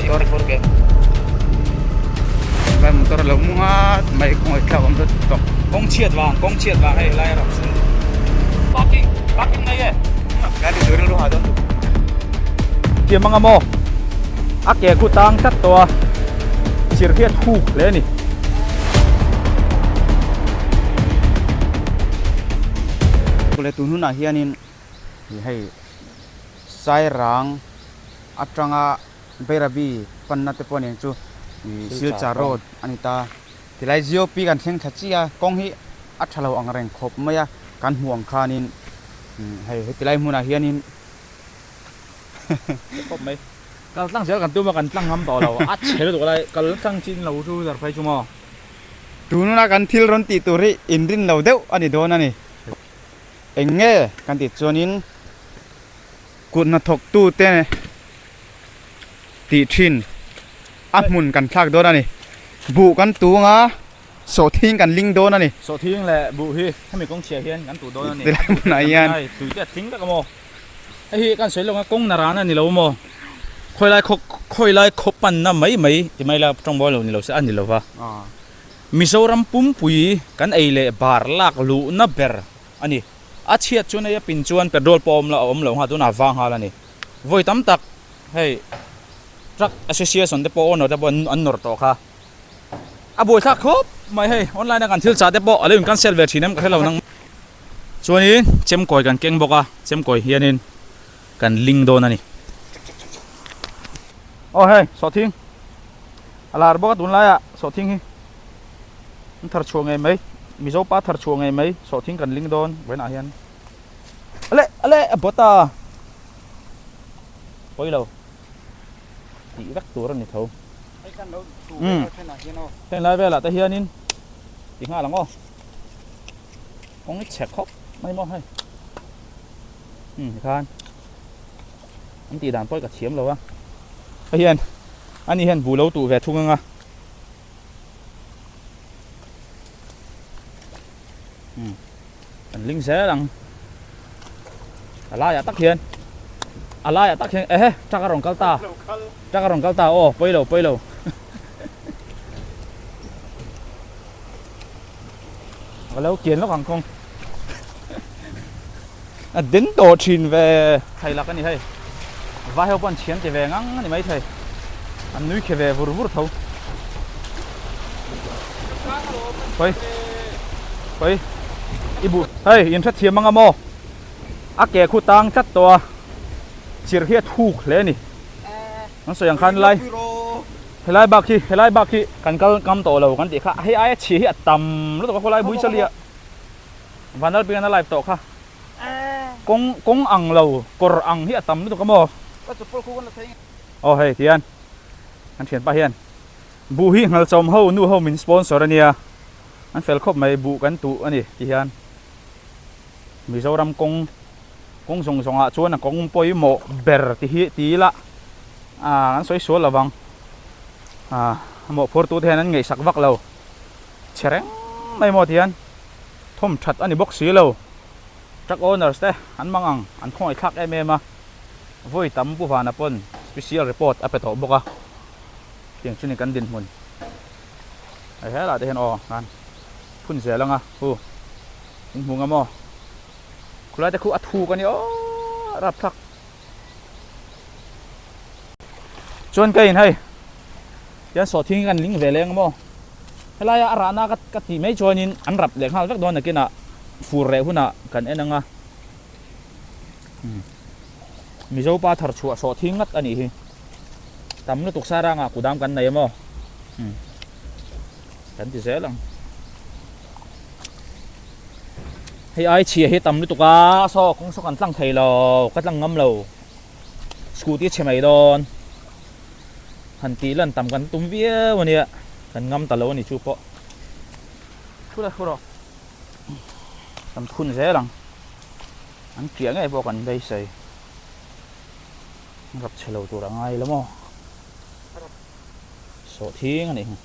Motor Vai motor lo mu ngat mai kawng thlak awm deuh tawk. Kawng chhiat vang kawng chhiat vang hei lai a ram chhung parking parking nei e. Kan ti turin ruha dawn tuk. Thiam anga maw a ke khu tang tlat tawh a chir hi a thuk hle a ni. Kawle tun hunah hianin hei Sairang atanga Bairabi panna te pawh nen chu Silchar road a ni ta. Tilai GOP kan thleng thla chiah a, kawng hi a tha lo ang reng khawp mai a, kan hmuh ang khanin hei hetilai hmunah hianin khawp mai. Kal tlang zel kan tum a, kan tlang ngam tawh lo, a chhe lutuk lai, kal tlang chin lo chu zar phei chu maw. Tununa kan thil rawn tih tur hi inrin lo deuh a ni dawn a ni. Eng nge kan tih chuanin kut hnathawktu te tih thin a hmun kan thlak dawn a ni. Buh kan tung a, sawhthing kan ling dawn a ni. Sawhthing leh buh hi hemi kawng chhiah hian kan tuh dawn a ni. Tilai hmunah hian. Tui te a tling vek a maw? Hei hi kan sawi lawk a, kawng naran a ni lo maw? Khawi lai khaw khawi lai khaw panna mai mai ti mai la tawng bawi lo ni lo se a ni lo va. Mizoram pumpui kan ei leh bar lak luhna ber a ni. A chhiat chuan hei a pin chuan petrol pawh a awm lo a awm lo nghal tunah a vang nghal a ni. Vawi tam tak hei truck association te pawh owner te pawh an nawr tawh kha. A buaithlak khawp mai hei online a kan thil chah te pawh a lo in cancel ve thin em ka hre lo nang. Chuanin chemkawi kan keng bawk a, chemkawi hianin kan ling dawn a ni. Aw hei sawhthing a lar bawk a tunlaiah sawhthing hi an thar chhuah ngei mai Mizo pa thar chhuah ngei mai sawhthing kan ling dawn vawiinah hian ale ale a bawt a pawi lo tih vek tur a ni tho heng lai velah te hianin ti nghal ang aw kawng hi chhe khawp mai maw hei tikhan an tih dan pawh hi ka thiam lo a hei hian ani hian buh lo tuh ve thung ang a. Kan ling zel ang a laiah tak hian a laiah tak hian ehe truck a rawn kal ta truck a rawn kal ta aw pawi lo pawi lo ka lo kian lawk ang kawng a den tawh thin ve thei lak a ni hei vai ho pawh an chhian ti ve ngang a ni maithei an nui khe ve vur vur tho Hoi Hoi I bu hei in hrethiam anga maw a ke khu tang tlat tawh a chir hi a thuk hle a ni an sawi ang khan lai helai bak hi helai bak hi kan kal ngam tawh lo kan tih kha hei aia chhia hi a tam lutuk a khawlai bui chalia Vanlalpingan a live tawh kha kawng kawng ang lo kawr ang hi a tam lutuk a maw aw hei tihian kan thianpa hian Buh hi Nghalchawm ho nu ho min sponsor a nia, an fel khawp mai, buh kan tuh a ni ti hian Mizoram kawng kawng zawng zawng ah chuan a kawng pawimawh ber ti hi ti ila ah an sawi sual lo vang ah a mawhphur tu te hian an ngaihsak vak lo chhe reng mai maw ti hian thawm that a ni bawk si lo truck owners te an mang ang an khawngaih thlak em em a vawi tam Pu Vana pawn special report a pe tawh bawk a. Tiang chu ni kan dinhmun hei helai te hian aw khan phun zel anga hu in hmu ngam aw khulai te khu a thuk a ni aw rapthlak chuan ka in hei tian sawhthing hi kan ling ve leng maw helaia a rahna ka ka tih mai chuanin an rap leh nghal vek dawn nakinah fur reh hunah kan en anga Mizo pa thar chhuah sawhthing ngat a nih hi. Tam lutuk saranga kudam kan nei emaw kan ti zel ang. Hei ai chhia hi tam lutuk a saw kawng saw kan tlang thei lo ka tlang ngam lo scooty chhe mai dawn han tih lan tam kan tum viau ania kan ngam ta lo a ni chu pawh thu la thu rawh kan phun zel ang an ṭiah ngei pawh kan beisei. Rap chhe lo tur a ngai lo maw? Sawh thing a nih hi.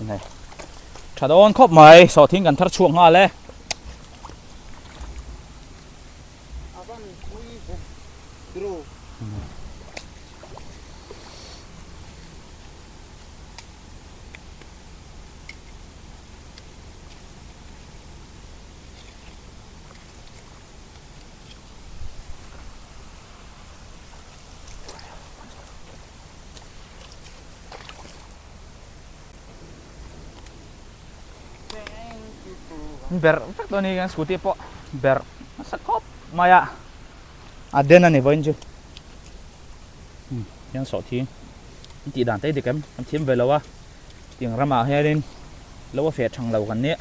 Hei. Tha dawn khawp mai, sawh thing kan thar chhuak nghal e. Berh vek dawn hi kan scooty pawh berh nasa khawp mai a, a den a ni vawiin chu. Hian sawhthing an tih dan te hi dik em kan thiam ve lo a, tiang ramah hianin lo a feh thang lo kan nia.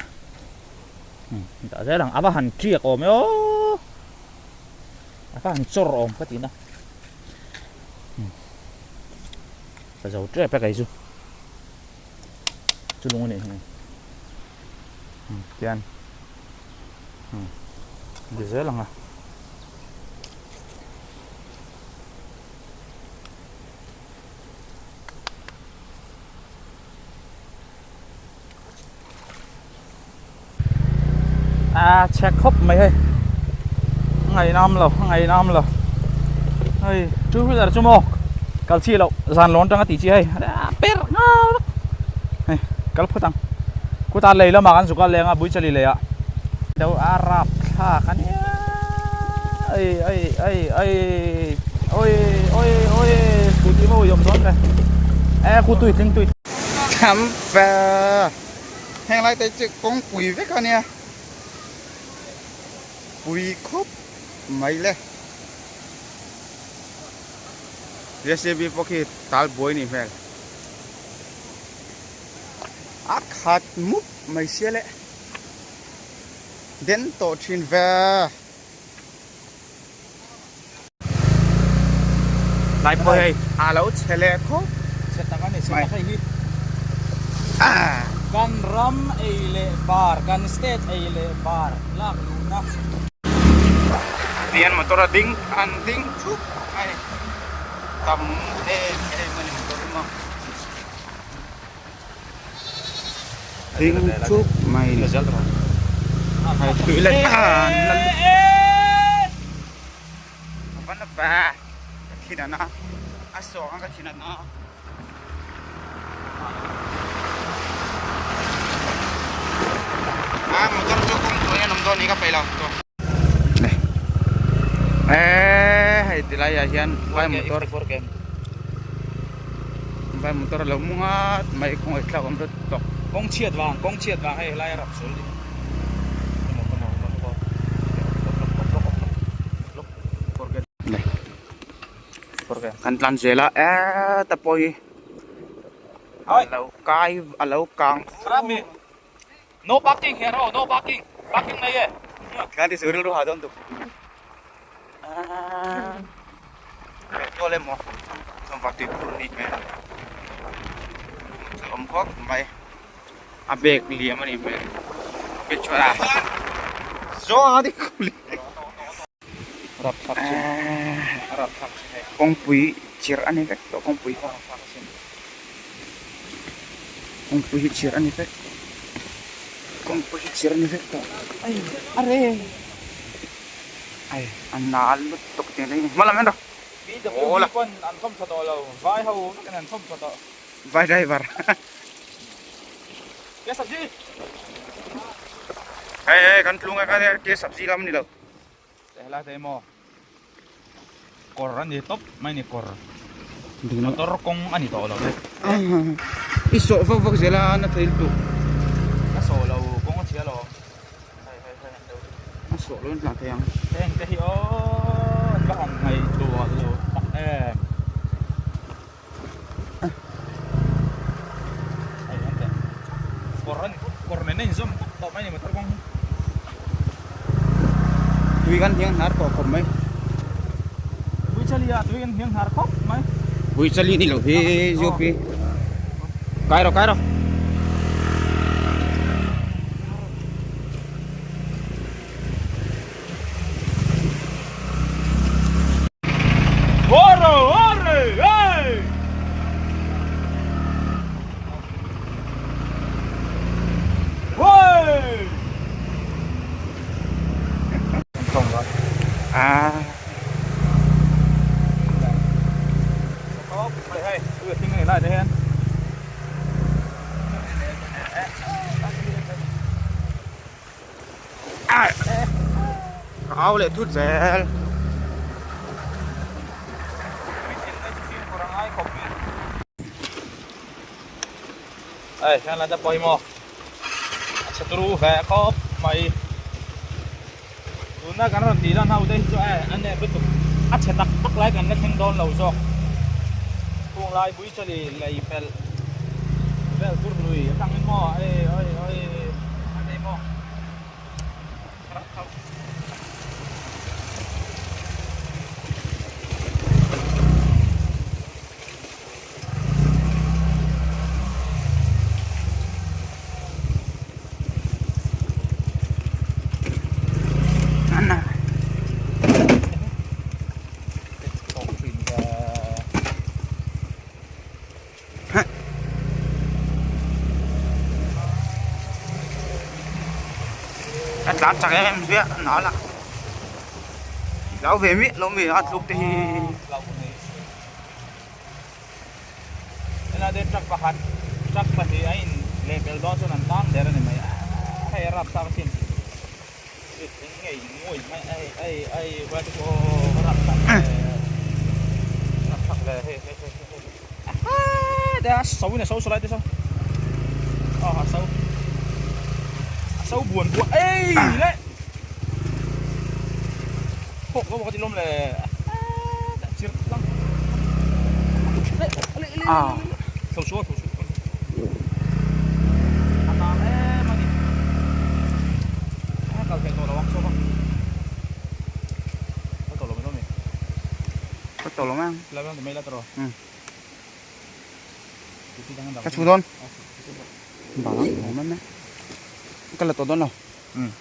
Tah zel ang a va han tiak awm e aw, a va han chawr awm ka tihna. Ka zo tep e kei chu. Chu lung a nih hi tian ti zel ang a. A chhe khawp mai hei ngainam lo ngainam lo hei two wheeler chu maw kal chi loh zan lawn tanga tih chi hei a per nghal vek hei kal phawt ang khutah lei lamah kan zuk a leng a buichali lei ah deuh a rap thlak a nia ai ai ai ai oi oi oi scooty maw i awm dawn le e khu tui tling tui tham ve. Heng lai te chu kawngpui vek a nia, pui khawp mai le. J C B pawh khi tal buai nih hmel. A khat mup mai sia le. Den tawh thin ve. Lai pawh hei a lo chhe leh khawp. Chhe tak a ni, chhe tak hei hi. Kan ram ei leh bar, kan state ei leh bar lak luhna. Tihian motor a ding an ding thup a ni. Tam em em a ni motor hi maw. Ding thup mai ni. Hai tui leh tan la a va na va ka thin a na a sawng a ka thin a na. A motor chu kawng tawh hian awm dawn ni ka peih lo tawh. Eee hei ti laiah hian vai motor vai motor a lo mu ngat mai khawngaih thlak awm hret tawh. Kawng chhiat vang kawng chhiat vang hei helai a rap sul ni. Kan tlan zel a eta pawh hi a lo kai a lo kang No parking here aw no parking parking nei e. Kan ti su rilru ha dawn tuk. Petrol emaw chawmva tui phur ni hmel chu awm khawp mai a bag liam a nih hmel petrol a zaw a dik kawngpui chirh a ni vek tawh kawngpui kawngpui hi chirh a ni vek kawngpui hi chirh a ni vek tawh are ai a nal lutuk tih ang hma lam en rawh BWD pawn an thawm tha tawh lo vai ho vekin an thawm tha tawh vai driver ke sabzi hei hei kan tlung a ke sabzi lam ni lo helai te maw kawr a ni tawp mai ni kawr motor kawng a ni tawh lo e i sawh vak vak zel a na thei lutuk ka sawh lo kawng a chhia lo a sawh lo in tlan thei ang heng te hi aw an va han ngaihtuah lo tak em hei an te kawr a ni kawr nen a inzawm tawp tawp mai ni motor kawng hi tui kan hiang hnar tawh khawp mai Buichali ah tui kan hiang hnar khawp mai Buichali ni lo hi Zopi kai rawh kai rawh Ka au leh thut zel. Ei, heng lai te pawimawh a chhe turu ve khawp. mai. Tuna kan rawn tih lan ho te hi chu e a nep lutuk a chhe tak tak lai kan la thleng dawn lo zawk. Kung lai bui chali lei pelh vel tur lui atangin maw ei oi oi a nei maw. A tlan chak em em zui a a nal a hlau ve miah lo mai a tluk te hi. Helai te truck pakhat truck pahnih a in leh bel dawn chuan an tan der a ni mai a hei a rapthlak asin eng nge in nguai mai ai ai ai vai te chu aw a rapthlak hle rapthlak hle hei hei hei hei hei a so in a so saw lai te saw aw a so a so buan buan ei le Phawk lo ka ti lawm le chirh tlang Ah. Tho chu tho chu a nal em a ni a kal theih tawh lo ang chawp a kal tawh lo mai dawn mi Kal tawh lo mai ang la mai mai la tawh um Ka chhu dawn bang awm em ka la tawh dawn lo um.